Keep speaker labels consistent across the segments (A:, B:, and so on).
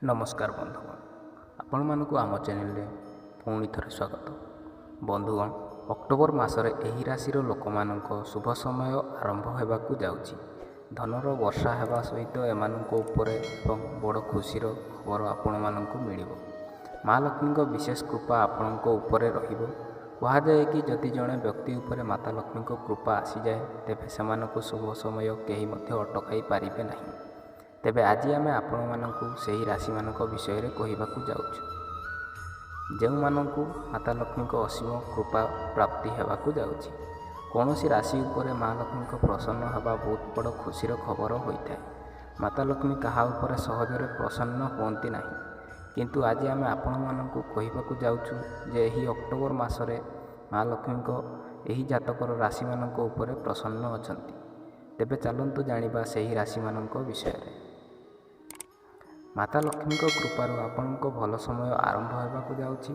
A: ନମସ୍କାର ବନ୍ଧୁଗଣ, ଆପଣମାନଙ୍କୁ ଆମ ଚ୍ୟାନେଲରେ ପୁଣି ଥରେ ସ୍ୱାଗତ। ବନ୍ଧୁଗଣ, ଅକ୍ଟୋବର ମାସରେ ଏହି ରାଶିର ଲୋକମାନଙ୍କ ଶୁଭ ସମୟ ଆରମ୍ଭ ହେବାକୁ ଯାଉଛି। ଧନର ବର୍ଷା ହେବା ସହିତ ଏମାନଙ୍କ ଉପରେ ଏବଂ ବଡ଼ ଖୁସିର ଖବର ଆପଣମାନଙ୍କୁ ମିଳିବ। ମା ଲକ୍ଷ୍ମୀଙ୍କ ବିଶେଷ କୃପା ଆପଣଙ୍କ ଉପରେ ରହିବ। କୁହାଯାଏ କି ଯଦି ଜଣେ ବ୍ୟକ୍ତି ଉପରେ ମାତା ଲକ୍ଷ୍ମୀଙ୍କ କୃପା ଆସିଯାଏ, ତେବେ ସେମାନଙ୍କୁ ଶୁଭ ସମୟ କେହି ମଧ୍ୟ ଅଟକାଇ ପାରିବେ ନାହିଁ। ତେବେ ଆଜି ଆମେ ଆପଣମାନଙ୍କୁ ସେହି ରାଶିମାନଙ୍କ ବିଷୟରେ କହିବାକୁ ଯାଉଛୁ, ଯେଉଁମାନଙ୍କୁ ମାତା ଲକ୍ଷ୍ମୀଙ୍କ ଅସୀମ କୃପା ପ୍ରାପ୍ତି ହେବାକୁ ଯାଉଛି। କୌଣସି ରାଶି ଉପରେ ମା ଲକ୍ଷ୍ମୀଙ୍କ ପ୍ରସନ୍ନ ହେବା ବହୁତ ବଡ଼ ଖୁସିର ଖବର ହୋଇଥାଏ। ମାତା ଲକ୍ଷ୍ମୀ କାହା ଉପରେ ସହଜରେ ପ୍ରସନ୍ନ ହୁଅନ୍ତି ନାହିଁ, କିନ୍ତୁ ଆଜି ଆମେ ଆପଣମାନଙ୍କୁ କହିବାକୁ ଯାଉଛୁ ଯେ ଏହି ଅକ୍ଟୋବର ମାସରେ ମା ଲକ୍ଷ୍ମୀଙ୍କ ଏହି ଜାତକର ରାଶିମାନଙ୍କ ଉପରେ ପ୍ରସନ୍ନ ଅଛନ୍ତି। ତେବେ ଚାଲନ୍ତୁ ଜାଣିବା ସେହି ରାଶିମାନଙ୍କ ବିଷୟରେ। ମାତା ଲକ୍ଷ୍ମୀଙ୍କ କୃପାରୁ ଆପଣଙ୍କ ଭଲ ସମୟ ଆରମ୍ଭ ହେବାକୁ ଯାଉଛି।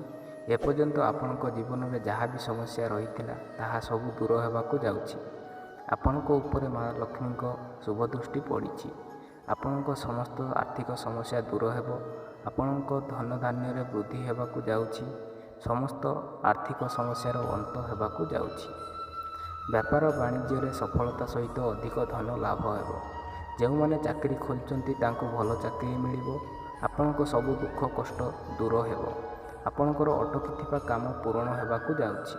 A: ଏପର୍ଯ୍ୟନ୍ତ ଆପଣଙ୍କ ଜୀବନରେ ଯାହା ବି ସମସ୍ୟା ରହିଥିଲା, ତାହା ସବୁ ଦୂର ହେବାକୁ ଯାଉଛି। ଆପଣଙ୍କ ଉପରେ ମା ଲକ୍ଷ୍ମୀଙ୍କ ଶୁଭ ଦୃଷ୍ଟି ପଡ଼ିଛି। ଆପଣଙ୍କ ସମସ୍ତ ଆର୍ଥିକ ସମସ୍ୟା ଦୂର ହେବ। ଆପଣଙ୍କ ଧନ ଧାନ୍ୟରେ ବୃଦ୍ଧି ହେବାକୁ ଯାଉଛି। ସମସ୍ତ ଆର୍ଥିକ ସମସ୍ୟାର ଅନ୍ତ ହେବାକୁ ଯାଉଛି। ବ୍ୟାପାର ବାଣିଜ୍ୟରେ ସଫଳତା ସହିତ ଅଧିକ ଧନ ଲାଭ ହେବ। ଯେଉଁମାନେ ଚାକିରି ଖୋଜୁଛନ୍ତି, ତାଙ୍କୁ ଭଲ ଚାକିରି ମିଳିବ। ଆପଣଙ୍କ ସବୁ ଦୁଃଖ କଷ୍ଟ ଦୂର ହେବ। ଆପଣଙ୍କର ଅଟକିଥିବା କାମ ପୂରଣ ହେବାକୁ ଯାଉଛି।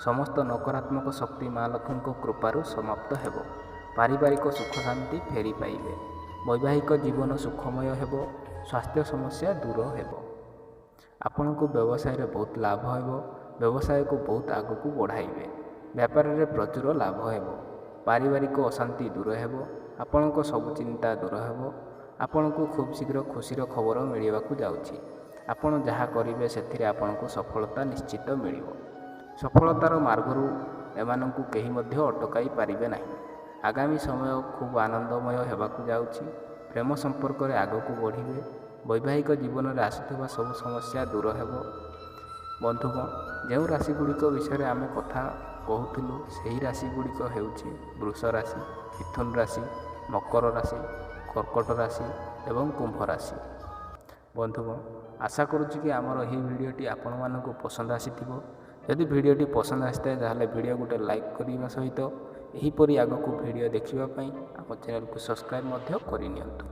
A: ସମସ୍ତ ନକାରାତ୍ମକ ଶକ୍ତି ମା ଲକ୍ଷ୍ମୀଙ୍କ କୃପାରୁ ସମାପ୍ତ ହେବ। ପାରିବାରିକ ସୁଖ ଶାନ୍ତି ଫେରି ପାଇବେ। ବୈବାହିକ ଜୀବନ ସୁଖମୟ ହେବ। ସ୍ୱାସ୍ଥ୍ୟ ସମସ୍ୟା ଦୂର ହେବ। ଆପଣଙ୍କୁ ବ୍ୟବସାୟରେ ବହୁତ ଲାଭ ହେବ। ବ୍ୟବସାୟକୁ ବହୁତ ଆଗକୁ ବଢ଼ାଇବେ। ବ୍ୟାପାରରେ ପ୍ରଚୁର ଲାଭ ହେବ। ପାରିବାରିକ ଅଶାନ୍ତି ଦୂର ହେବ। ଆପଣଙ୍କ ସବୁ ଚିନ୍ତା ଦୂର ହେବ। ଆପଣଙ୍କୁ ଖୁବ୍ ଶୀଘ୍ର ଖୁସିର ଖବର ମିଳିବାକୁ ଯାଉଛି। ଆପଣ ଯାହା କରିବେ, ସେଥିରେ ଆପଣଙ୍କୁ ସଫଳତା ନିଶ୍ଚିତ ମିଳିବ। ସଫଳତାର ମାର୍ଗରୁ ଏମାନଙ୍କୁ କେହି ମଧ୍ୟ ଅଟକାଇ ପାରିବେ ନାହିଁ। ଆଗାମୀ ସମୟ ଖୁବ୍ ଆନନ୍ଦମୟ ହେବାକୁ ଯାଉଛି। ପ୍ରେମ ସମ୍ପର୍କରେ ଆଗକୁ ବଢ଼ିବେ। ବୈବାହିକ ଜୀବନରେ ଆସୁଥିବା ସବୁ ସମସ୍ୟା ଦୂର ହେବ। ବନ୍ଧୁଗଣ, ଯେଉଁ ରାଶି ଗୁଡ଼ିକ ବିଷୟରେ ଆମେ କଥା କହୁଥିଲୁ, ସେହି ରାଶି ଗୁଡ଼ିକ ହେଉଛି ବୃଷ ରାଶି, ମିଥୁନ ରାଶି, ମକର ରାଶି, କର୍କଟ ରାଶି ଏବଂ କୁମ୍ଭ ରାଶି। ବନ୍ଧୁଗଣ, ଆଶା କରୁଛି କି ଆମର ଏହି ଭିଡ଼ିଓଟି ଆପଣମାନଙ୍କୁ ପସନ୍ଦ ଆସିଥିବ। ଯଦି ଭିଡ଼ିଓଟି ପସନ୍ଦ ଆସିଥାଏ, ତାହେଲେ ଭିଡ଼ିଓ ଗୋଟେ ଲାଇକ୍ କରିବା ସହିତ ଏହିପରି ଆଗକୁ ଭିଡ଼ିଓ ଦେଖିବା ପାଇଁ ଆମ ଚ୍ୟାନେଲକୁ ସବସ୍କ୍ରାଇବ୍ ମଧ୍ୟ କରିନିଅନ୍ତୁ।